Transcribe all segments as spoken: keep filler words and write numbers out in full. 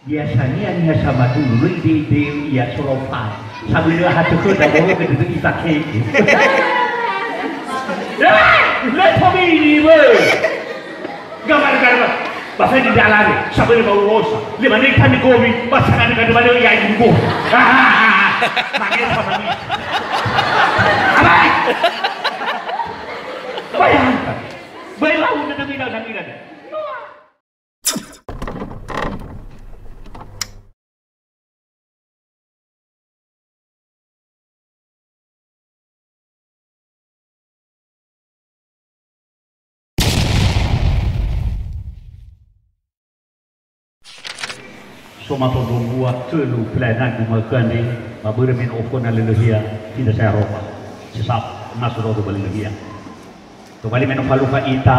Biasania niha samadulu, lö ide-ide ia solofa. Sabölö ha tökhö da wologe dödö ifakege. Eh, lö tobini, wö. Gambar-gambar. Ba feni dalane, sabölö ba urosa. Lö mane tani gomi, ba sangani kadu bale ya ibu. Mane tobini. Abai. Bayangkan. Bayangkan, udah dengar, udah dengar. So mato dombua tölu pelayanan guma'ökhö andre, ba börö me no oföna lölöhia, tidak saya roba. Sesap, masuk rodo ba lölöhia. Tobali me no falukha ita,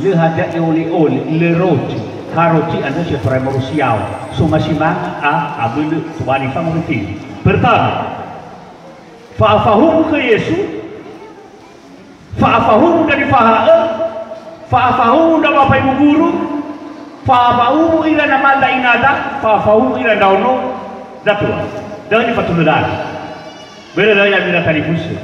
lö hadia e'oli'oli, lö roti, ha roti andrö si torai moroi siao, so masi manga a, abölö, tobali fangorifi. Pertama, fa'afahuwu khö Yesu, fa'afahuwu ndra nifaha'ö, fa'afahuwu ndra wamaefu guru, fa'afahuwu ira namada inada, fa'afahuwu ira ndraono zatua. Da'ö nifatulö da'ö. Börö da'ö ya'ami ira talifusö.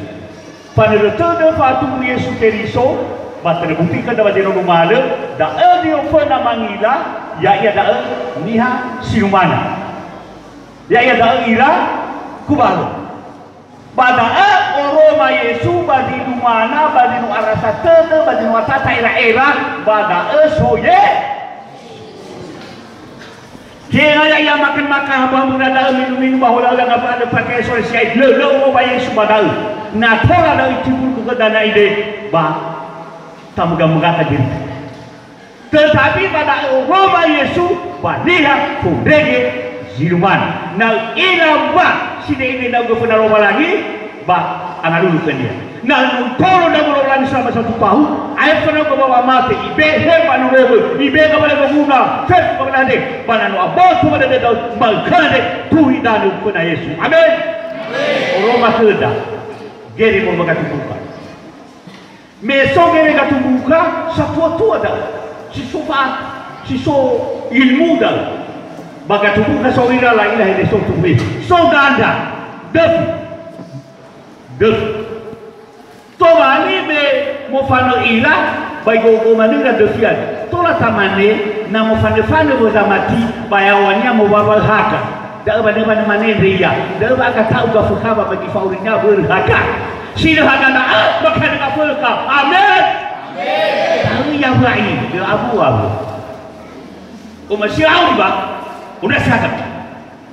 Fanörö tödö fa'atumbu Yesu Keriso, ba tanö buti khöda ba zi no numalö, da'ö zi oföna mangila, ya'ia da'ö niha si numana. Ya'ia da'ö ira kubalo. Ba da'ö oroma Yesu ba zi numana, ba zi no arasa tödö, ba zi no atata era-era, ba da'ö so Ye-, Tenga ya'ia makan-makan, hambö-hambö da'ö, minu-minu, ba hola-hola, ngafa'ö, andrö, pakai sore siai, lö, lö oroma Yesu ba da'ö. Na tola da'ö itimbulugö khöda na ide, ba tamöga-mögata derita. Tetapi ba da'ö oroma Yesu ba niha fondrege zi numana. Na ö'ila wa side'e ndra'ugö föna Lowalangi, ba angalulu khönia. Na no itolo ndra'ugö Lowalangi selama satu tahun, aefa ndra'ugö ba wamate, ibe'e ba nurogö, ibe'e ba wala goguna, fefu ba wala hade, ba na no aboto ba dödöda, ma'ökhö andre, tuhi danö föna Yesu. Amen. Oroma khöda, gere moroi ba gatumbuka. Me so gere gatumbuka, satua-tua da'ö. Si so fa-, si so ilmu da'ö. Ba gatumbuka so ira la'ila hede so tuhe. So dandra, döfi. Döfi. Tobali me mofanö ira, ba igo'ogo'o manö ira döfi andre. Tola tamane, na mofanö-fanö wö zamati, ba yaŵania mowaŵaö haga. Da'ö ba nöfanö mane ndre ia. Da'ö ba agata'u gafökha ba bagi fa'aurinia börö haga. Si lö haga da'ö, ba kanö gafökha. Amen. Amen. Da'ö ia wö'i, lö awuawö. Omasi'ö auri ba, ondrasi haga.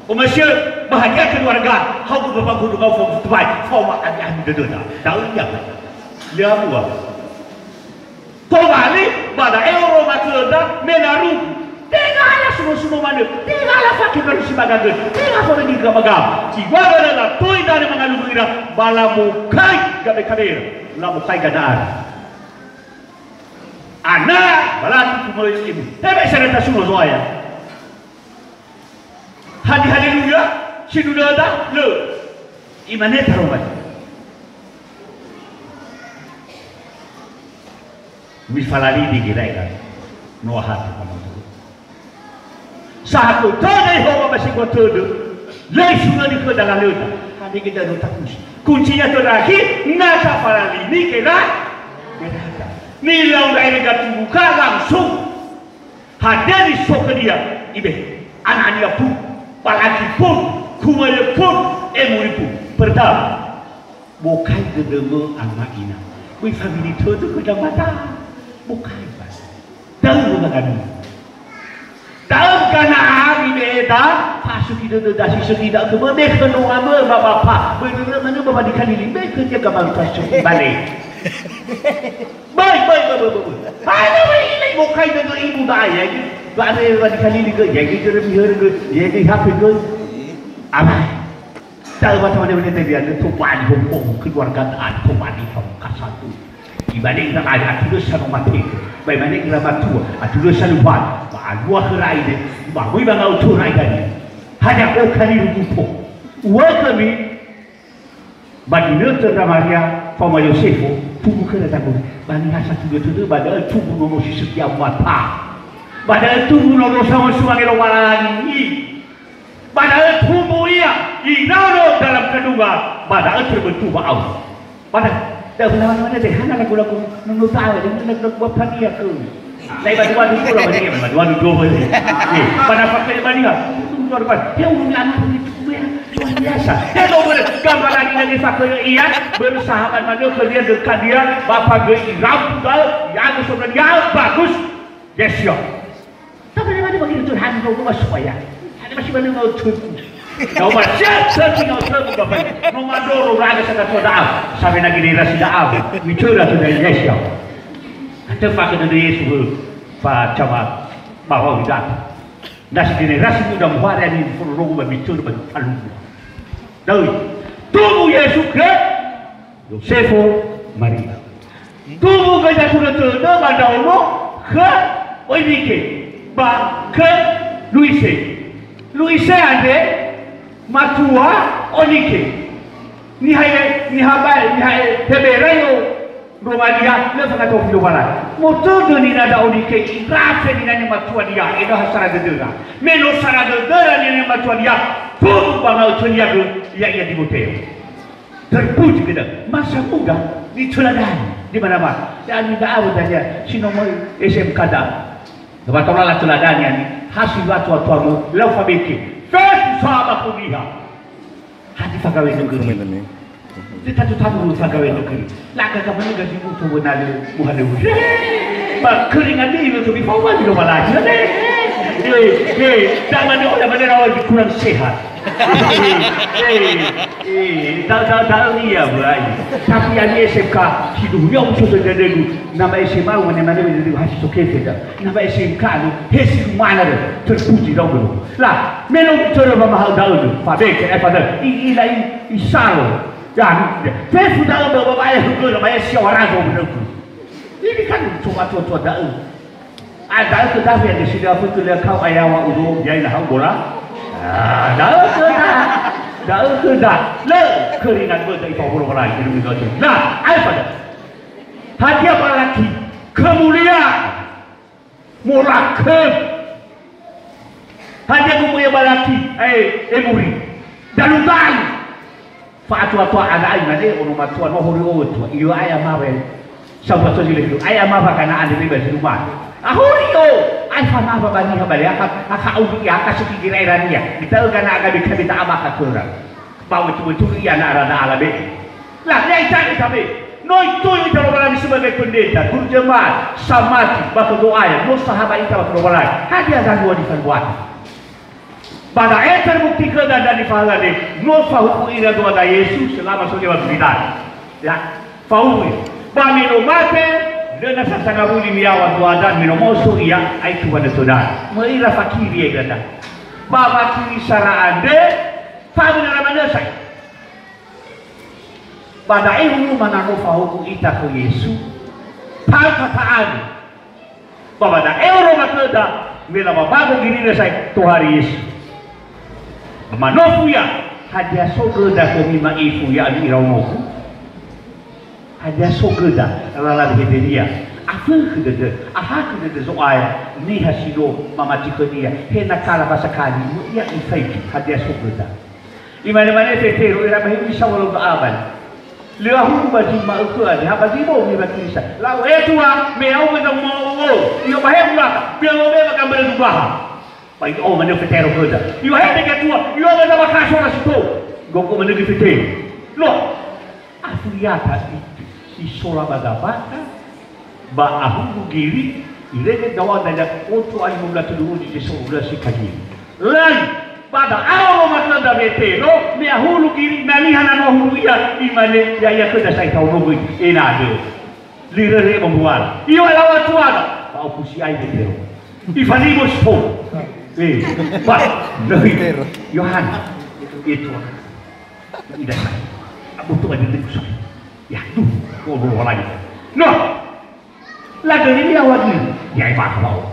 Omasi'ö bahagia keluarga, haogö bapa guru gau fa'utubai, faoma ami-ami dödöda. Da'ö ia, lö awuawö. Tobali, ba da'e oroma khöda, me larugi. Tenga ala suno-suno manö, tenga ala fake baru si ba gagö, tenga fondrege gama-gama. Si ba da'ö latoi danö mangalulu ira, ba lamokai gabe kabera, lamokai gana'ara. Ana, ba latutu möi ibu. Hebe sara tasuno Zo'aya. Hadi haleluya, si dudöda, lö. Imane taroma. Mifalalini gira ira. Noa hati kamu. Sahato tödö Yehowa ba si gua tödö. Lö isunöni khöda lalöda. Hadi kita no takusi. Kuncinya terakhir, na tafalalini kera. Kera. Nilau dari gatumbuka langsung. Hadia zi so khönia, ibe'e. Anania pun, balaki pun, kumöyö pun, emuri pun. Pertama, bokai dödömö ama ina. Böi fabini tödö khö damada. Bokai ba. Da'ö ba da'ö. Da'ö gana'ari be'eda, fa'asökhi dödöda si sökhi da'ö khömö, me khö noamö ba bapa. Böi dödö manö ba wadi kalili, me khö dia gamal fa'asökhi bale. Böi, böi, böi, böi, böi, böi. Hai, böi, böi, böi, bokai dödö ibu da'a, ya, gitu. Ba are wadi kalili gö, ya, gitu, re mihörö gö, ya, gitu, hape gö. Abai. Da'ö ba tamane-mane tebian, tobali hoho, keluarga da'ö, tobali pamukasa tu. Ibade ira lain, atulö sa no mate. Ba imane ira matua, atulö sa luwan. Ba alua khö raide, ba möi ba nga'oto raida. Hanya o kali rugupo. Ua kami, Ba ginötö ndra Maria faoma Yosefo, tumbu khöra tangguri. Ba niha satulö tödö ba da'ö tumbu nono si setia mata. Ba da'ö tumbu nono saoso wange Lowalangi. Ba da'ö tumbu ia, iraono dalam kandungan, ba da'ö terbentuk wa'au. Ba da'ö, da'ö benar-benar deh, hana lagu-lagu nono ta'awe, deh, lagu-lagu bapania ke. Lai badu-badu pula bania, badu-badu dua bania. Eh, pada pakai bania. Itu luar biasa. Dia urun anak itu, luar biasa. Dia tahu boleh gambaran ini lagi satu ia, bersahabat mana, kemudian dekat dia, bapak gei rabu da'ö, ya, bagus. Yes, ya. Tapi dia bagi betul handi kau rumah supaya ada masih mana mau tuku. Kau baca searching kau tuku apa? No mandoro raga saka tua da'a. Sampai lagi daerah si da'a. Bicara tu dari Yesus. Kata pakai dari Yesus. Pak Camat. Bahwa tidak. Nasi generasi muda muhari ani furu rogo ba bicara ba talungu. Dawi. Tubuh Yesus ke Yosefo Maria. Tumbu gõi zaturõ tödõ ba ndraono khö Oinike ba khö Luise. Luise andre matua Onike. Niha, niha bae, niha Heberai o Romalia, lö fangatau Filobala. Motödö nina ndra'o Onike, irafe nina matua nia, ena'ö ha sara dödöra. Me no sara dödöra nina matua nia, tumbu ba nga'ötönia gö, ya'ia Timoteo. Terpuji kita. Masa muda, diteladani di mana-mana. Ya, tidak awal saja, si nomor S M K dah. Sebab tolala teladani ani, hasil waktu-waktu lau fabeke. Fes sama kuliah. Hati fagawe negeri. Kita tu tamu fagawe negeri. Lah, kagak menegak di butuh benar, bukan dia. Ba keringat dia itu lebih fawal di rumah lagi. Eh, eh, jangan dia orang benar awal kurang sehat. Eh, eh, da, da, da, iya, Bray. Tapi ani S M K, si dunia usus dan degu. Nama S M A, mana, mana, mana, mana, hasil soke, da. Nama S M K, lu, hesi mana, da. Terpuji, dong, lu. Lah, melo, cara, mama, hal, da, lu. Fabeke, eh, pada, i, i, la, i, i, salo. Ya, fefu, da, da, ba, ba, eh, hugura, ba, eh, siawara, dong, lu. Ini kan, coba, coba, coba, da, lu. Ah, da'ö khöda, ya, desi da'ö khöda, kau ayawa udo, ya, ila hau bola. Ah, da'ö khöda. Da'ö khöda. Lö, keringat böda ipa bola bola, ini begitu. Nah, apa dah? Hadia balaki, kemuliaan, morakö. Hadia kemuliaan balaki, eh, emuri. Dalu-dalu. Fa'atua-tua ala'i mane ono matua no hori otua. Iyo aya mawe. Sawa to jile itu. Aya mawa kana ande be baju rumah. Ahori o. Ai fa mawa bani ha bale aka, aka auri ya, aka suki gira erania. Kita gana aga be kabe ta abaka kera. Bawe tu tu iya na arada ala be. Lah, ya ita ita be. No itu ita Lowalangi sebagai pendeta, guru jemaat, samati, bakal doa ya, no sahabat ita bakal Lowalangi. Hadia zalua di perbuatan. Ba da'e terbukti khöda dania fahagade, no fahuku ira dua da Yesu selama so lewat gulidanö. Ya, fahuku. Ba me no mate, lö nasa sangawuli miyaŵa dua da, me no moso ia, aetu wa nötöda. Möi ira fakiri ia ira da. Ba wakiri sara andre, fa'aböna manö sa'i. Ba da'e hulö manö fahuku ita khö Yesu, tau tata'ali. Ba ba da'e oroma khöda, me lababago girina sa'i tohare Yesu. Manofu ia, hadia so göda khömi ma'ifu ya'ami iraonogu? Hadia so göda, lala Heberia? Afökhö dödö, ahakhö dödö Zo'aya, niha si no mamati khönia, he na kala fasakali, möi ia ifaigi, hadia so göda? Imane-mane Fetero, ira ba he'u isa walau ba abal. Lö ahulu ba zi ma'ökhö andre, ha ba zi bou me ba Kirisa. Lau, "E Tua, me au me dau ma'o'o." Iyo ba he'u laka, be lo be ba gambara dubaha. Ba i'o manö Fetero khöda. Iyo he mege Tua, iyo me daba kaso na si tou. Goko manö göi Fetero. Loh. Afuriata itu, isola ba gabaka, ba ahulu giri, irege dawa dada otu ali mula tuduru di Yesu ula si kagiri. Lalu, pada awal mata da Petero, me ahulu giri, naniha na no ahulu ia, imane, ya, ya, khöda sai tau nogui, enade. Lirere membual. Iyo lawa tuada, ba okusi ai Petero. Ifanimos po. Eh, ba, Yohan. Itu. Ida sa. Abu tu ada ni kusai. Ya, duh, ngobrol lagi. No. Lagi ini awal ni. Ya, bakha bau.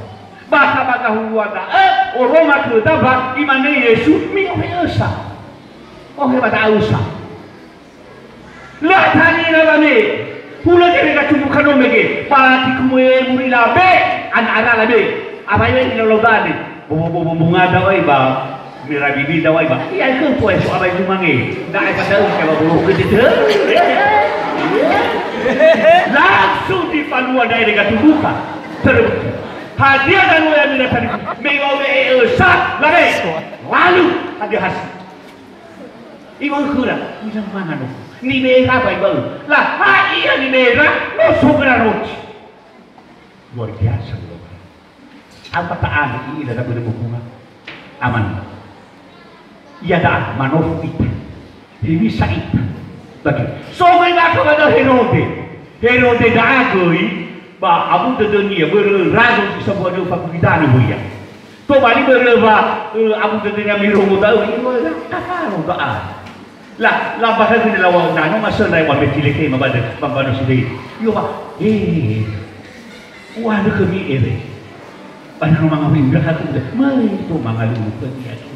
Bakha bakha huwa da'ö, oroma khöda ba, imane Yesu, mi'ohe ösa. Ohe ba da'ö ösa. Lö tanila lame. Hulö gere gatumbu kano mege. Balati kumue muri labe, ana ara labe. Abai wai ina lodane. Bobo bobo bunga dawai ba. Merabibi dawai ba. Iya ke tu eso abai tu mange. Nda ai pada ke ba bulu ke tu. Langsung dipalua daerah Gatubuka. Terus. Hadia dan waya mina tadi. Mewau e esa. Labe. Lalu hadia hasil. Iwa'ö khöra, "Uza mangan nofo." Nibe'e ba iwa'ö. Lah, ha ia nibe'e, no so göra roti. Luar biasa, luar biasa. Apa ta'ala ini dalam benda bukungan? Aman. Ia dah manofo ita. Hewisa ita. Bagi. So göi bakha ba da'ö Herode. Herode da'a göi, ba abu dödönia, börö razo si sambua döfa gulidanö ia. Tobali börö wa, eh, abu dödönia mirongo da'ö, iwa, kafaro da'a. La, la bakha gini lawa, na, no masöna wa Betlehem, ba, ba, ba, no sidei. Yo, ba, eh, wa, no khömi ere. Ba, no mangawuli, udah aku, udah, mai, to mangalulu, khömi aku.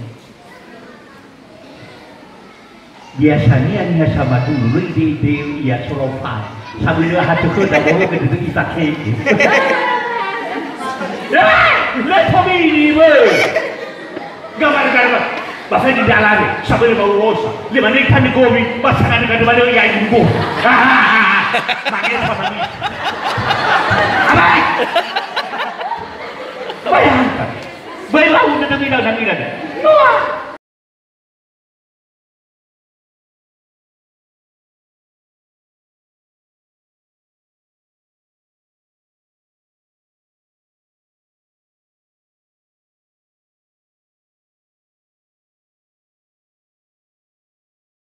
Biasania niha samadulu, lö ide-ide ia solofa. Sambil lö hatökhö da bolo ke duduk ita keke. Eh, le tobini, bö. Gambar-gambar. Ba fai di dalane, sambil bau rosa. Le mane kami gomi, ba sangane kami mane ia ibu. Mane sama ni.